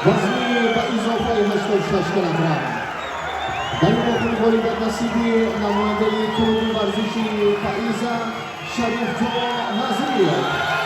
Вазни ба изофаи 86 килограмм. Дар ин вохӯрӣ ғолибият насиби намояндаи клуби варзиши Фаиза, Шарифҷон Назриев.